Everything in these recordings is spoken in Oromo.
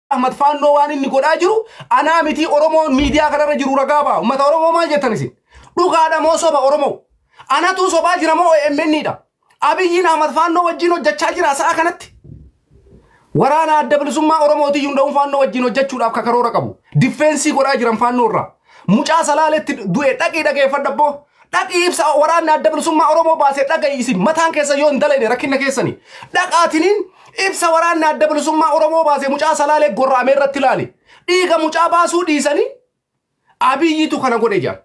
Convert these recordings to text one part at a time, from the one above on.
Ahmad Faannoo waan inni godhaa jiru anaa miti, Oromoon miidiyaa kanarra jiru ragaa ba'a. Uummata Oromoo, maal jettan isin? Dhugaadha moo soba, Oromoo? Anatu sobaa jira moo OMN dha? Abiyyiin Ahmad Faannoo wajjin hojjechaa jira sa'a kanatti. Waraana Adda Bilisummaa Oromootii hunda'uun Faannoo wajjin hojjechuudhaaf kakaroora qabu. Defense godhaa jiran Faannoo irraa. Mucaa Salaaletti du'e dhaqii dhageeffadha abboo. Dhaqii ibsa waraanni Adda Bilisummaa Oromoo baasee dhaga'i. Isin mataan keessa yoo hin dalayne rakkina keessani. Dhaqaatiniin ibsa waraanni Adda Bilisummaa Oromoo baasee mucaa Salaalee gorra'amee irratti ilaali. Dhiiga mucaa baasuu dhiisanii Abiyyitu kana godhe jira.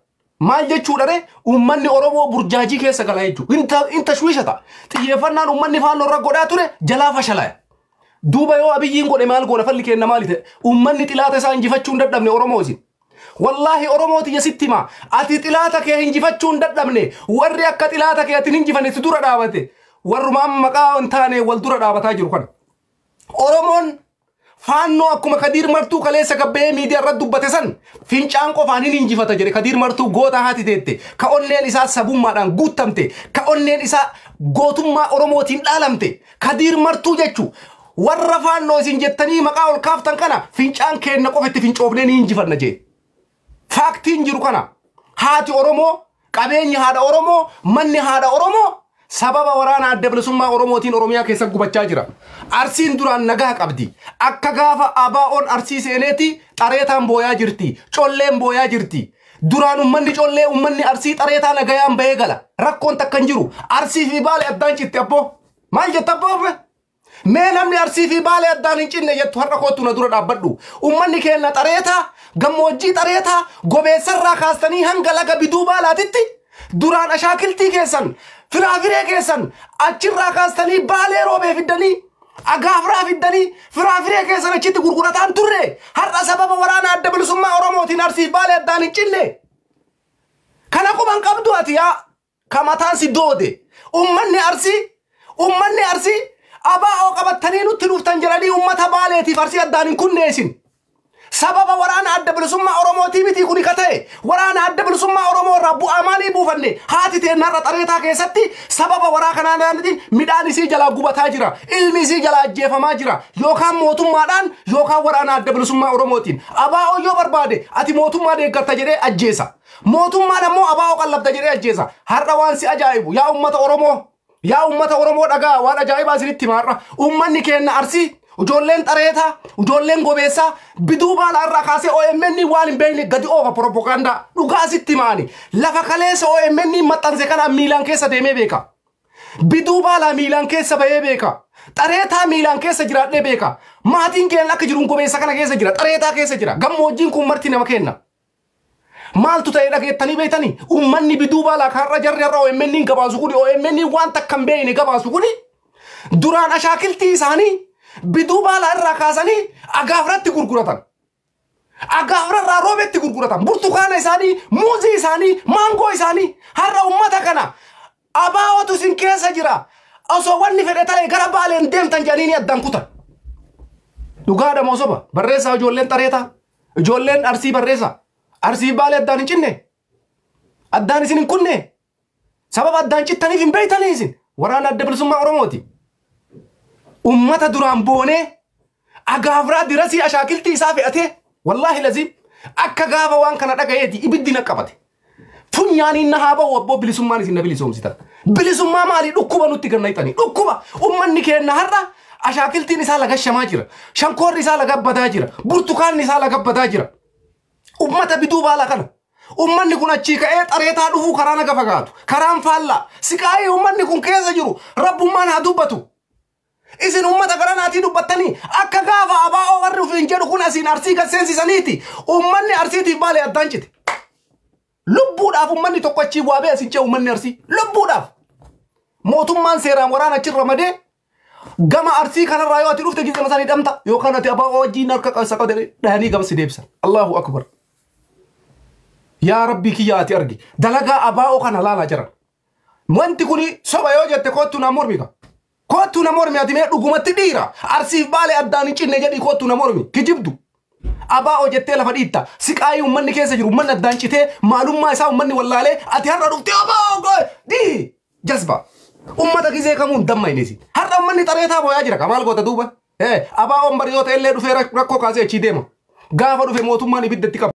Maal jechuudha ree? Uummanni Oromoo burjaajii keessa gala jechuudha. In tashwiishata. Xiyyeeffannaan uummanni Faannoo irra godhaa ture jalaa fashalaya. Duuba yoo Abiyyiin godhe maal goona? Falli kenna maali ta'e? Uummanni xilaata isaa injifachuu hin dadhabne, Oromoo isin. Wallaahi, Oromooti sitti hima. Ati xilaata kee injifachuu hin dadhabne. Warri akka xilaata kee ati hin injifanne si dura dhaabate. Warruma amma maqaa hin taane wal dura dhaabataa jiru kana. Oromoon Faannoo akkuma Kadiir Martuu kaleessa gabbee miidiyaa irratti dubbate san fincaan qofaan hin injifata jedhe. Kadiir Martuu goota haati teette, ka onneen isaa sabummaadhaan guutamte, ka onneen isaa gootummaa Oromootiin dhaalamte Kadiir Martuu jechu, warra Faannoo isin jettanii maqaa ol kaaftan kana fincaan keenna qofa itti fincoofnee ni injifanna jee. Faaktiin jiru kana. Haati Oromoo, qabeenyi haadha Oromoo, manni haadha Oromoo sababa waraana Adda Bilisummaa Oromootiin Oromiyaa keessa gubachaa jira. Arsiin duraan nagaa qabdi. Akka gaafa ABO'n Arsii seeneeti xareetaan booyaa jirti. Colleen booyaa jirti. Duraan ummanni Collee, ummanni Arsii xareetaa nagayaan bahee gala. Rakkoon takka hin jiru. Arsii fi Baalee addaan citti abboo. Maal jetta abboo? Mee namni Arsii fi Baalee addaan hin cinne jettu har'a kootu na dura dhaabbadhu. Ummanni keenya xareetaa, gammoojjii xareetaa, gobeessarraa kaastanii hanga laga Biduu Baalaatitti duraan ashaakiltii keessan, firaafiree keessan achirraa kaastanii Baalee Roobee fiddanii, Agaafraa fiddanii firaafiree keessan achitti gurgurataan turre. Har'a sababa waraana Adda Bilisummaa Oromootiin Arsiif Baalee addaan hin cinne. Kana quban qabdu ati yaa kamataan si doode. Ummanni Arsii, ummanni Arsii ABO qabattanii nutti dhuftan jedhanii ummata Baaleetiif Arsii addaan hin kunneessin. Sababa waraana Adda Bilisummaa Oromootii miti kuni ka ta'e? Waraana Adda Bilisummaa Oromoo irraa bu'aa maalii buufanne? Haati teennarra xareetaa keessatti sababa waraa kanaatiin midhaan isii jalaa gubataa jira. Ilmi isii jalaa ajjeefamaa jira. Yookaan mootummaadhaan yookaan waraana Adda Bilisummaa Oromootiin. ABO yoo barbaade ati mootummaa deeggarta jedhee ajjeesa. Mootummaan ammoo ABO qallabda jedhee ajjeesa. Har'a waan si ajaa'ibu, yaa ummata Oromoo, yaa ummata Oromoo, dhagaa, waan ajaa'ibaa isinitti hima har'a. Uummanni keenya Arsii, ijoolleen xareetaa, ijoolleen gobeessaa, Biduu Baalaa irraa kaasee OMN waan hin beekne gadi oofa propagaandaa. Dhugaa sitti himaani. Lafa kaleessa OMN maxxanse kana miilaan keessa deemee beeka. Biduu Baalaa miilaan keessa bahee beeka. Xareetaa miilaan keessa jiraadhee beeka. Maatiin keenya akka jiruun gobeessa kana keessa jira. Xareetaa keessa jira. Gammoojjiin kun marti nama kenna. Maaltu ta'ee dhageettanii beektanii? Uummanni Biduu Baalaa kaarra jarri har'a OMN gabaasu kuni, OMN waan takka hin beekne gabaasu kuni, duraan ashaakiltii isaanii Biduu Baalaa irraa kaasanii Agaafratti gurguratan. Agaafra irraa Roobetti gurguratan. Burtukaana isaanii, muuzii isaanii, maangoo isaanii. Har'a uummata kana ABOtu isin keessa jira. Osoo wanni fedhe ta'e gara Baaleen deemtan jedhanii ni addaan kutan. Dhugaadha moo soba? Barreessaa, ijoolleen xareetaa. Ijoolleen Arsii, barreessaa. Arsii Baalee addaan hin cinne. Addaan isin hin kunne. Sababa addaan cittaniif hin beektanii isin. Waraana Adda Bilisummaa Oromooti. Ummata duraan boonee Agaafraa dirasii ashaakiltii isaa fe'atee, wallaahi laziim, akka gaafa waan kana dhagayeeti ibiddi na qabate. Funyaaniin na haa ba'u abboo, bilisummaan isin na bilisoomsitan. Bilisummaa maalii? Dhukkuba nutti gannayxanii? Dhukkuba ummanni keenya har'a ashaakiltiin isaa lagashamaa jira. Shankoorri isaa lagabbataa jira. Burtukaanni isaa lagabbataa jira. Ummata Biduu Baalaa kana. Ummanni kun achii ka'ee xareetaa dhufuu karaa naga fagaatu. Karaan faallaa. Siqaayii ummanni kun keessa jiru rabbummaan haa dubbatu. Isin ummata gara naatii dubbattanii akka gaafa ABO warri ofiin jedhu kun asiin Arsii gad seensisaniiti. Ummanni Arsiitiif Baalee addaan cite. Lubbuudhaaf ummanni tokko achii waa ba'e asiin ce'u ummanni Arsii. Lubbuudhaaf. Mootummaan seeraan waraana achirra ramadee gama Arsii kanarraa yoo ati dhufte gizema isaanii hidhamta yookaan ati ABO wajjin harka qabsa qabde dhahanii gama si deebisan. Allahu akbar. Yaa Rabbii kiyya ati argi. Dalagaa ABO kana laalaa jiran. Wanti kuni soba yoo jette koottu na mormi ka. Koottu na mormi, ati mee dhugumatti dhiira. Arsiif Baalee addaan hin cinne jedhii koottu na mormi. Kijibdu. ABO jettee lafa dhiitta. Siqaayii uummanni keessa jiru, uummanni addaan citee maalummaa isaa uummanni wallaalee, ati har'a dhuftee ABO dii jazba. Uummata gizee kamuun damma inni. Har'a uummanni xareetaa booyaa jira. Maal goota duuba? ABO'n bari yoo ta'ellee dhufee rakkoo kaasee achii deema. Gaafa dhufe mootummaan ibiddatti qaba.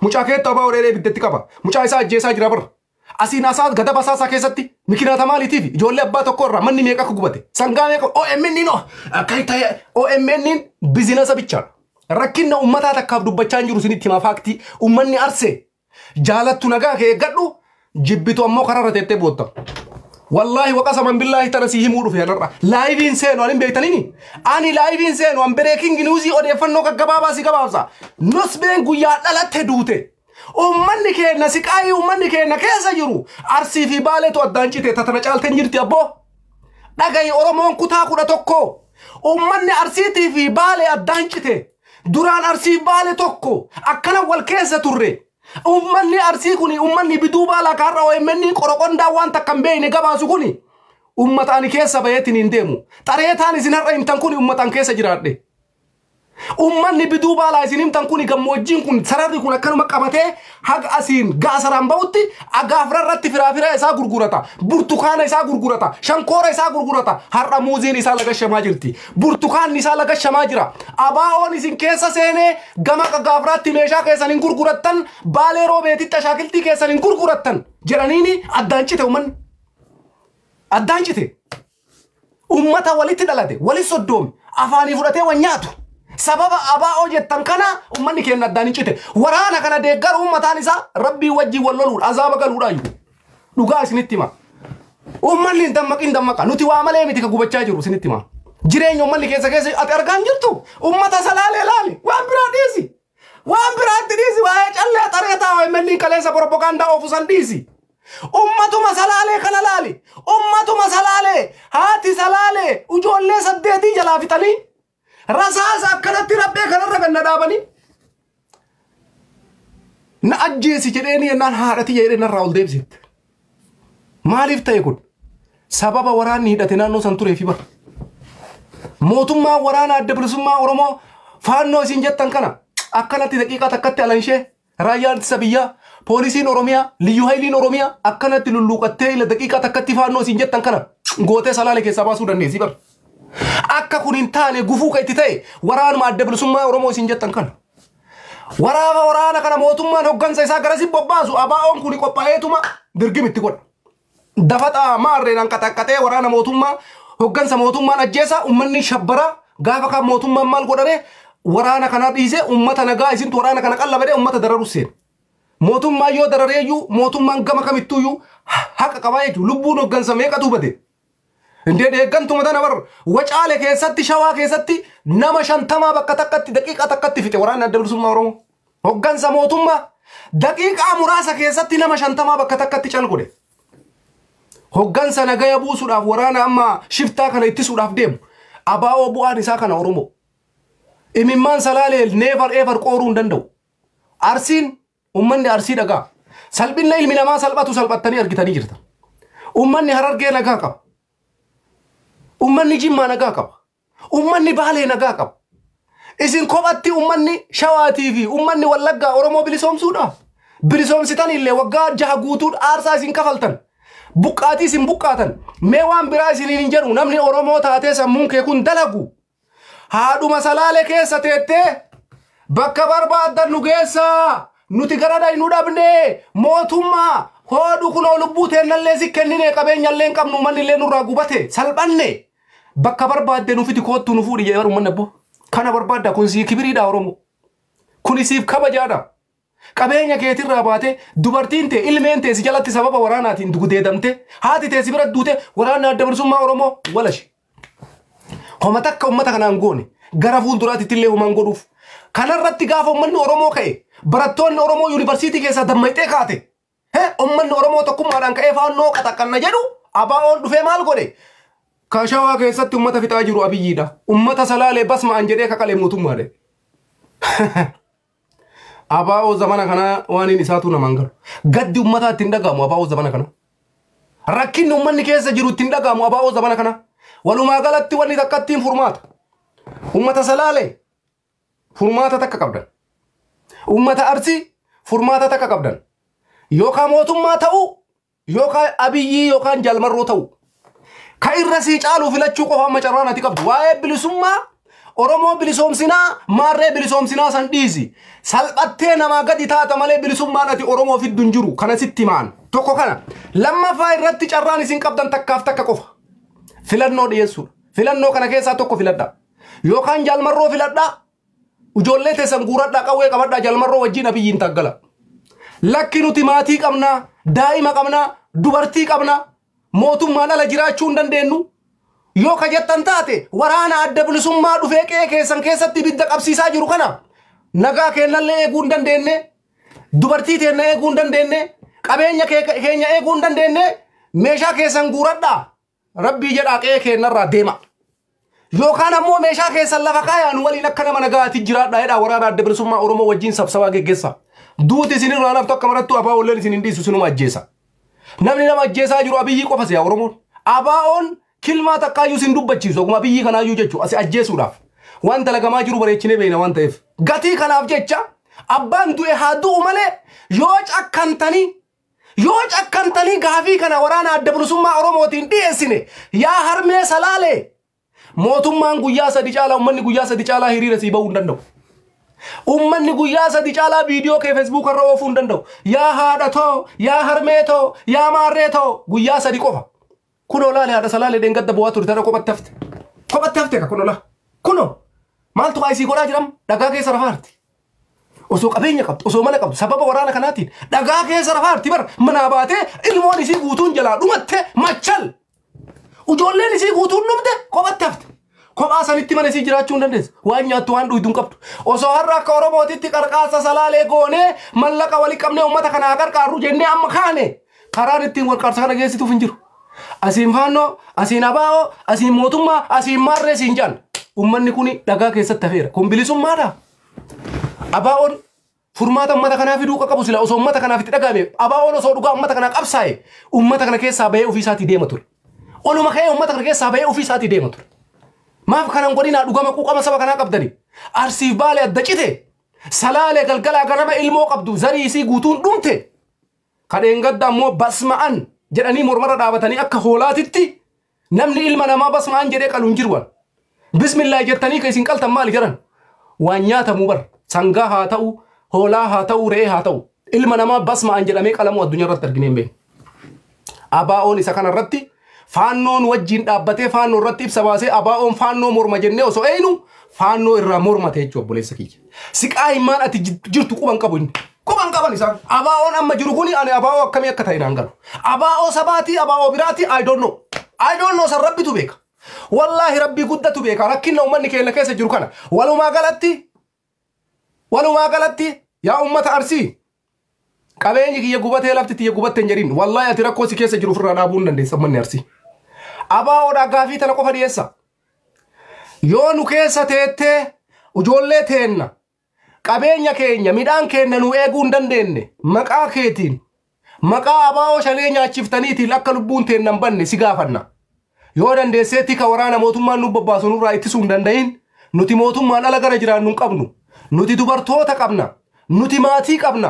Mucaa keettu ABO dheedhee ibiddatti qaba. Mucaa isaa ajjeesaa jira bara. Asiin asaa gadaba asaasaa keessatti mikinaata maaliitiif ijoollee abbaa tokko irraa manni meeqa akka gubate. Sangaa meeqa OMN no akka ta'e OMN bizinasa bichaadha. Rakkinna uummataa takkaaf dubbachaa hin jiru isinitti himaa faaktii. Uummanni Arsee jaalattu nagaa kee eeggadhu, jibbitu ammoo karaarra teettee bootta. Wallaahi waqasaman billaahi tana sii himuu dhufe har'a. Liveiin seenu ani hin beektaniini. Ani liveiin seenu an breaking newsii odeeffannoo gaggabaabaa si gabaabsa. Nusbeen guyyaa dhalatte duute. Uummanni keenya siqaayii uummanni keenya keessa jiru Arsii fi Baaleetu addaan cite tatana caalteen jirti abboo. Dhagayi, Oromoon kutaa 11 uummanni Arsiitii fi Baalee addaan cite. Duraan Arsii fi Baalee tokko akkana wal keessa turre. Uummanni Arsii kuni, uummanni biduu baalaa kaarra OMN qoroqondaa waan takka hin beekne gabaasu kuni uummata ani keessa baheetiin hin deemu. Xareetaan isin har'a himtan kuni uummata an keessa jiraadhe. Uummanni biduu baalaa isin himtan kuni, gammoojjiin kun, sararri kun akkanuma qabatee haga asiin gaasaraan ba'utti agaafra irratti firaafira isaa gurgurata. Burtukaana isaa gurgurata. Shankoora isaa gurgurata. Har'a muuziin isaa lagashamaa jirti. Burtukaanni isaa lagashamaa jira. ABO'n isin keessa seenee gama gaafraatti meeshaa keessan hin gurgurattan, Baalee Roobeetitti ashaakiltii keessan hin gurgurattan jedhaniini addaan cite uummanni. Addaan cite. Uummata walitti dhalate, walitti soddoome, afaanii fudhatee wan nyaatu. Sababa ABO jettan kana uummanni keenya addaan hin cite. Waraana kana deeggaru uummataan isaa rabbii wajjin wal loluudha, azaaba galuudhaayyuu. Dhugaa isinitti hima. Uummanni hin dammaqin dammaqa. Nuti waa malee miti ka gubachaa jiru, isinitti hima. Jireenya uummanni keessa keessa ati argaa hin jirtu. Uummata Salaalee laali. Waan biraa dhiisi. Waan biraatti dhiisi. Waa'ee callee xareetaa OMN kaleessa propagaandaa oofu san dhiisi. Ummatuma Salaalee kana laali. Ummatuma Salaalee, haati Salaalee ijoollee saddeetii jalaa fixanii rasaasa akkanatti rabbee kanarra ganna dhaabanii na ajjeesi jedheeni jennaan haadhati jedhee narraa ol deebisitte. Maaliif ta'e kun? Sababa waraanni hidhate naannoo san tureefi bara. Mootummaan waraana Adda Bilisummaa Oromoo Faannoo isin jettan kana akkanatti daqiiqaa takkatti alanshee raayyaan ittisa biyyaa, poolisiin Oromiyaa, liyyu hayiliin Oromiyaa akkanatti lulluuqattee ila daqiiqaa takkatti Faannoo isin jettan kana gootee Salaale keessaa baasuu dandeessi bara. Akka kun hin taane gufuu kan itti ta'e waraanuma Adda Bilisummaa Oromoo isin jettan kana. Waraaba waraana kana mootummaan hoggansa isaa garasi bobbaasu ABO'n kun qophaa'eetuma dirgim itti godha. Dafaxaa maarreen hanqaxaqqaxee waraana mootummaa hoggansa mootummaan ajjeesa, uummanni shabbaraa gaafa kaan mootummaan maal godhare? Waraana kana dhiisee uummata nagaa isintu waraana kana qallabadee uummata dararu seena. Mootummaan yoo darareeyyuu mootummaan gama kamittuyyuu haqa qabaa jechuudha. Lubbuun hoggansa meeqatu bade? Indee deeggantuma tana bar Wacaale keessatti, Shawaa keessatti nama 50 bakka takkatti daqiiqaa takkatti fixe waraanni Adda Bilisummaa Oromoo. Hoggansa mootummaa daqiiqaa muraasa keessatti nama 50 bakka takkatti cal godhe. Hoggansa nagaya buusuudhaaf waraana amma shiftaa kana ittisuudhaaf deemu. ABO bu'aan isaa kana, Oromoo. Imimmaan Salaalee never ever qooruu hin danda'u. Arsiin, uummanni Arsii dhagaa. Salphina ilmi namaa salphatu salphattanii argitanii jirtan. Uummanni Harargee nagaa qaba. Uummanni Jimmaa nagaa qaba. Uummanni Baalee nagaa qaba. Isin kophatti uummanni Shawaatii fi uummanni Wallaggaa Oromoo bilisoomsuudha. Bilisoomsitan illee waggaa 6 guutuu aarsaa isin kafaltan. Buqqaatii isin buqqaatan. Mee waan biraa isiniin hin jedhu, namni Oromoo taatee sammuun kee kun dalagu. Haadhuma Salaalee keessa teettee bakka barbaaddan nu geessaa. Nuti gara dhaynu dhabne, mootummaa hoodhu kunoo lubbuu teennallee si kennine, qabeenyallee hin qabnu, uummanni nurraa gubate salphanne, bakka barbaadde nu fiti, koottu nu fuudhi jedhe uummanni abboo. Kana barbaadda, kun sii kibiriidha Oromoo. Kun siif kabajaadha. Qabeenya keetirraa baatee dubartiin tee ilmeen tee si jalatti sababa waraanaatiin gudeedamte, haati tee si bira duute, waraanni Adda Bilisummaa Oromoo walashi. Homa takka uummata kanaan goone, gara fuulduraatti illee homaan godhuuf. Kanarratti gaafa uummanni Oromoo ka'e, barattoonni Oromoo yuunivarsiitii keessaa dammayxee kaate. Uummanni Oromoo tokkummaadhaan ka'ee Faannoo qaxaqqanna jedhu, ABO'n dhufee maal godhe? Ka Shawaa keessatti uummata fixaa jiru Abiyyiidha. Uummata Salaalee basma'an jedhee kaqalee mootummaadha. ABO zamana kana waan inni isaatu namaan galu. Gaddi uummataa ittiin dhagahamu ABO zamana kana. Rakkinni uummanni keessa jiru ittiin dhagahamu ABO zamana kana. Walumaa galatti wanni takka ittiin furmaata. Uummata Salaalee furmaata takka qabdan. Uummata Arsii furmaata takka qabdan. Yookaan mootummaa ta'uu, yookaan Abiyyii yookaan Jaalmarroo ta'uu. Ka irra sii caalu filachuu qofa amma carraan ati qabdu. Waa'ee bilisummaa Oromoo bilisoomsinaa maarree bilisoomsinaa san dhiisi. Salphattee namaa gadi taata malee bilisummaan ati Oromoo fiddu hin jiru. Kana sitti himaan. Tokko kana. Lammaffaa irratti carraan isin qabdan takkaaf takka qofa. Filannoo dhiyeessuudha. Filannoo kana keessaa tokko filadhaa. Yookaan jaalmarroo filadhaa. Ijoollee teessan guuradhaa qawwee qabadhaa jaalmarroo wajjin Abiyyiin taggala. Lakki nuti maatii qabnaa, daa'ima qabnaa, dubartii qabnaa, mootummaan ala jiraachuu hin dandeenyu. Yoo ka jettan taate waraana adda bilisummaa dhufee qe'ee keessan keessatti ibidda qabsiisaa jiru kana nagaa keenyallee eeguu hin dandeenye, dubartii teenna eeguu hin dandeenye, qabeenya keenya eeguu hin dandeenye, meeshaa keessan guuradhaa rabbii jedhaa qe'ee keenyarraa deema. Yookaan ammoo meeshaa keessan lafa kaayaa nu waliin akka nama nagaatti jiraadhaa jedhaa waraana adda bilisummaa Oromoo wajjin sabsabaa geggeessa. Duuti isinirraa naftu akka marattu ABO'n isin hin dhiisu sinuma ajjeesa. Namni nama ajjeesaa jiru Abiyyi qofa si'a Oromoon. ABO'n kilmaa takkaayyuu isin dubbachiisu oguma Abiyyi kanaayyuu jechuudha asi ajjeesuudhaaf. Waan dalagamaa jiru bareechinee beekna waan ta'eef. Gatii kanaaf jecha abbaan du'e haa du'u malee yoo cakkantanii gaafii kana waraana adda bilisummaa Oromootiin dhiyeessine yaa harmee salaalee mootummaan guyyaa sadi caalaa uummanni guyyaa sadi caalaa hiriira sii bahuu hin danda'u. Uummanni guyyaa sadi caalaa viidiyoo kee Facebook irra oofuu hin danda'u. Yaa haadha too, yaa harmee too, yaa maarree too guyyaa sadi qofa. Kunoo laale haadha salaalee dheengadda bu'aa turte tana kophatti hafte. Kophatti hafte ka kunoo laa. Kunoo maaltu kaa isii godhaa jiram dhagaa keessa rafaarti. Osoo qabeenya qabdu, osoo mana qabdu sababa waraana kanaatiin dhagaa keessa rafaarti bar manaa baatee ilmoon isii guutuun jalaa dhumatte machal. Ijoolleen isii guutuun dhumte kophatti hafte. Kophaa sanitti mana isii jiraachuu hin dandeessu. Waan nyaattu waan dhugdu hin qabdu. Osoo har'a akka Oromootitti qarqaarsa salaalee goonee mallaqa walii qabnee uummata kanaa qarqaarru jennee amma kaane karaan ittiin walqaarsa kana geessituuf hin jiru. Asiin faannoo, asiin ABO, asiin mootummaa, asiin maarree siin jaan. Uummanni kun dhagaa keessatti hafeera. Kun bilisummaadha. ABO'n furmaata uummata kanaa fiduu qabu sila osoo uummata kanaaf itti dhagahame ABO'n osoo dhugaa uummata kanaa qabsaa'e uummata kana keessaa bahee ofii isaatii deema ture. Oluma ka'ee uummata kana keessaa bahee ofii isaatii deema ture. Maaf kanan godhinaa dhugama quuqama saba kanaa qabdani. Arsiif baalee adda cite. Salaalee galgalaa ganama ilmoo qabdu zarii isii guutuun dhumte. Kadheen gadda ammoo basma'an jedhanii mormarra dhaabatanii akka hoolaatitti namni ilma namaa basma'an jedhee qalu hin jiru. Bismillaa jettanii kan isin qaltan maali jedhan? Waan nyaatamuu bar sangaa haa ta'u, hoolaa haa ta'u, re'ee haa ta'u. Ilma namaa basma'an jedhamee qalamuu addunyaa irratti arginee hin beeknu. ABO'n isa kanarratti faannoon wajjin dhaabbatee faannoo irratti ibsa baasee ABO'n faannoo morma jennee osoo eenyu faannoo irraa mormate jechuudha obboleessa kiyya. Siqaa himaan ati jirtu quban qabu inni. Quban qaban isaan. ABO'n amma jiru kuni ani ABO akkamii akka ta'e naan galu. ABO sabaatii ABO biraatii I don't know. I don't know san rabbitu beeka. Wallaahi rabbii guddatu beeka rakkinna uummanni keenya keessa jiru kana. Walumaa galatti yaa uummata Arsii qabeenyi kiyya gubatee lafti tiyya gubatte hin jedhin wallaahi ati rakkoo si keessa jiru ofirraa dhaabuu hin dandeessa uummanni Arsii. ABOdhaa gaafii tana qofa dhiyeessa. Yoo nu keessa teettee ijoollee teenna qabeenya keenya midhaan keenya nu eeguu hin dandeenye maqaa keetiin maqaa ABO shanee nyaachiftaniitiin akka lubbuun teenna hin banne si gaafanna. Yoo dandeessee tika waraana mootummaan nu bobbaasu nurraa ittisuu hin danda'in nuti mootummaan ala gara jiraannu hin qabnu. Nuti dubartoota qabna. Nuti maatii qabna.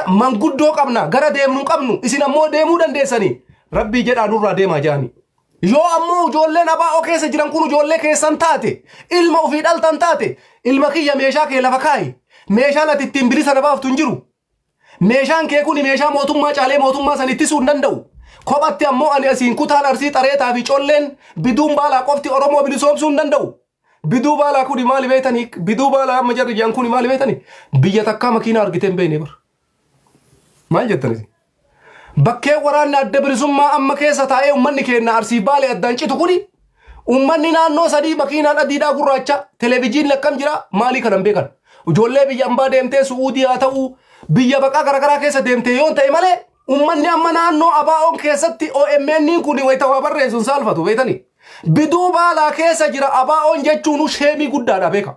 Manguddoo qabna. Gara deemnu hin qabnu. Isin ammoo deemuu dandeessanii. Rabbii jedhaa nurraa deemaa jedhani. Yoo ammoo ijoolleen ABO keessa jiran kun ijoollee keessan taate ilma ofii dhaltan taate ilma kiyya meeshaa kee lafa kaayi. Meeshaan ati ittiin bilisa na baaftu hin jiru. Meeshaan kee kun meeshaa mootummaa caalee mootummaa san ittisuu hin danda'u. Kophatti ammoo ani asiin kutaan Arsii xareetaa fi colleen biduun baalaa qofti Oromoo bilisoomsuu hin danda'u. Biduu baalaa kuni maali beektanii? Biduu baalaa amma jarri jedhan kuni maali beektanii? Biyya takkaa makiinaa argitee hin beekne bara. Maal jettanii? Bakkee waraanni adda bilisummaa amma keessa taa'ee uummanni keenya Arsii baalee addaan citu kuni uummanni naannoo sadii makiinaan adiidhaa gurraacha televezyiinii akkam jira maalii kanan beekan. Ijoollee biyya ambaa deemtee Su'uudii haa ta'u biyya baqaa garaagaraa keessa deemtee yoo ta'e malee uummanni amma naannoo ABO'n keessatti OMN kun wayita waa barreessuun saalfatu beektanii. Biduu baalaa keessa jira ABO'n jechuun sheemii guddaadha beeka.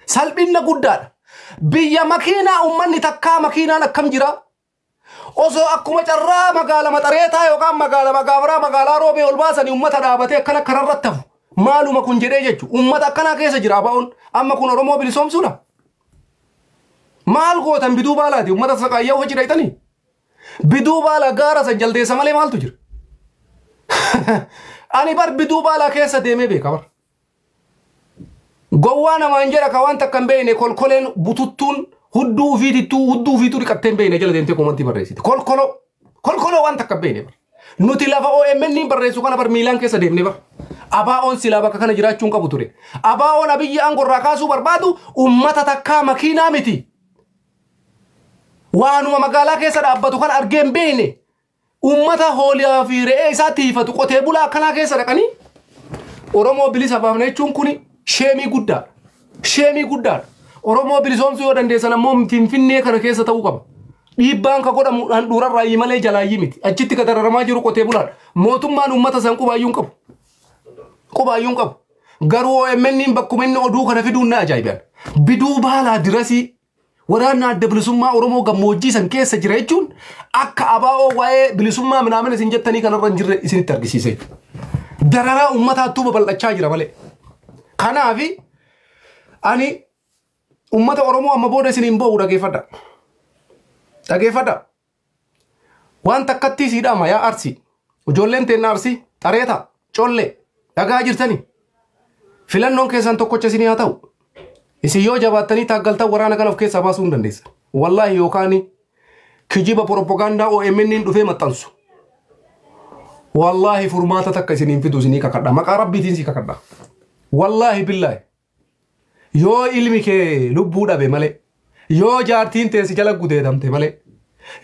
Salphina guddaadha. Biyya makiinaa uummanni takkaa makiinaan akkam jira? Osoo akkuma carraa magaala maxareetaa yookaan magaala magaafaraa magaalaa roobee ol baasanii uummata dhaabatee akkana kararratti hafu. Maaluma kun jedhee jechuudha. Uummata akkanaa keessa jira ABO'n. Amma kun Oromoo bilisoomsuudha. Maal gootan biduu baalaati uummata saqaayyoo hojii dhayitanii? Biduu baala gaara san jaldeessa malee maaltu jira? Ani bar biduu baalaa keessa deemee beeka bar. Gowwaa namaan jedha ka waan takka hin beekne kolkoleen bututtuun hudduu ofiitittuu hudduu ofiituu dhiqattee hin beekne jala deemtee koomantii barreessite. Kolkoloo kolkoloo waan takka hin beekne bar. Nuti lafa OMN barreessu kana bar miilaan keessa deemne bar. ABO'n silaa bakka kana jiraachuu hin qabu ture. ABO'n Abiyyi aangorraa kaasuu barbaadu uummata takkaa makiinaa miti. Waanuma magaalaa keessa dhaabbatu kana argee hin beekne. Uummata hoolaa fi re'ee isaa tiifatu qotee bulaa akkanaa keessa dhaqanii Oromoo bilisa baafna jechuun kuni sheemii guddaadha. Sheemii guddaadha. Oromoo bilisoomsuu yoo dandeessan ammoo Finfinnee kana keessa ta'uu qaba. Dhiibbaan ka godhamu handhuurarraayyii malee jalaayyii miti. Achitti ka dararamaa jiru qotee bulaadha. Mootummaan uummata san qubaayyuu hin qabu. Qubaayyuu hin qabu. Garuu OMN bakkuma inni oduu kana fiduun na ajaa'iban. Biduu baalaa dirasii waraanna adda bilisummaa Oromoo gammoojjii san keessa jira jechuun akka ABO waa'ee bilisummaa minaamin isin jettanii kanarra hin jirre isinitti argisiise. Dararaa uummataattuu babal'achaa jira malee. Kanaafi ani uummata Oromoo amma booda isin hin boo'u dhageeffadha. Dhageeffadha. Waan takkattii siidhaama yaa Arsii. Ijoolleen teenna Arsii xareeta collee dhagaa jirtani. Filannoon keessan tokkocha isinii haa ta'u. Isin yoo jabaattanii taaggaltan waraana kana of keessaa baasuu hin dandeessan. Wallaahi yookaan kijiba propagaandaa OMN dhufee maxxansu. Wallaahi furmaata takka isiniin fidu isinii kakadha. Maqaa rabbiitiin si kakadha. Wallaahi billaahi. Yoo ilmi kee lubbuu dhabe malee, yoo jaartiin tee si jala gudeedamte malee,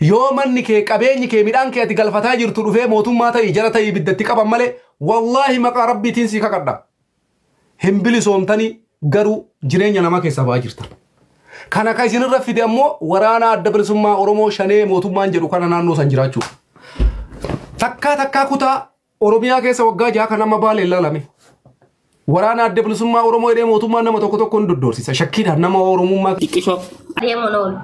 yoo manni kee qabeenyi kee midhaan kee ati galfataa jirtu dhufee mootummaa ta'ii jala ta'ii ibiddatti qaban malee, wallaahi maqaa rabbiitiin si kakadha. Hin bilisoomtanii garuu jireenya namaa keessaa ba'aa jirtan. Kana ka isinirra fide ammoo waraana adda bilisummaa Oromoo shanee mootummaan jedhu kana naannoo san jiraachuu. Takkaa takkaa kutaa Oromiyaa keessa waggaa 6 kan amma Baalee ilaalame. Waraana adda bilisummaa Oromoo jedhee mootummaan nama tokko tokko hin doddoorsisa. Shakkiidhaan nama Oromummaa Xiqqishoo. Deemuun oolu.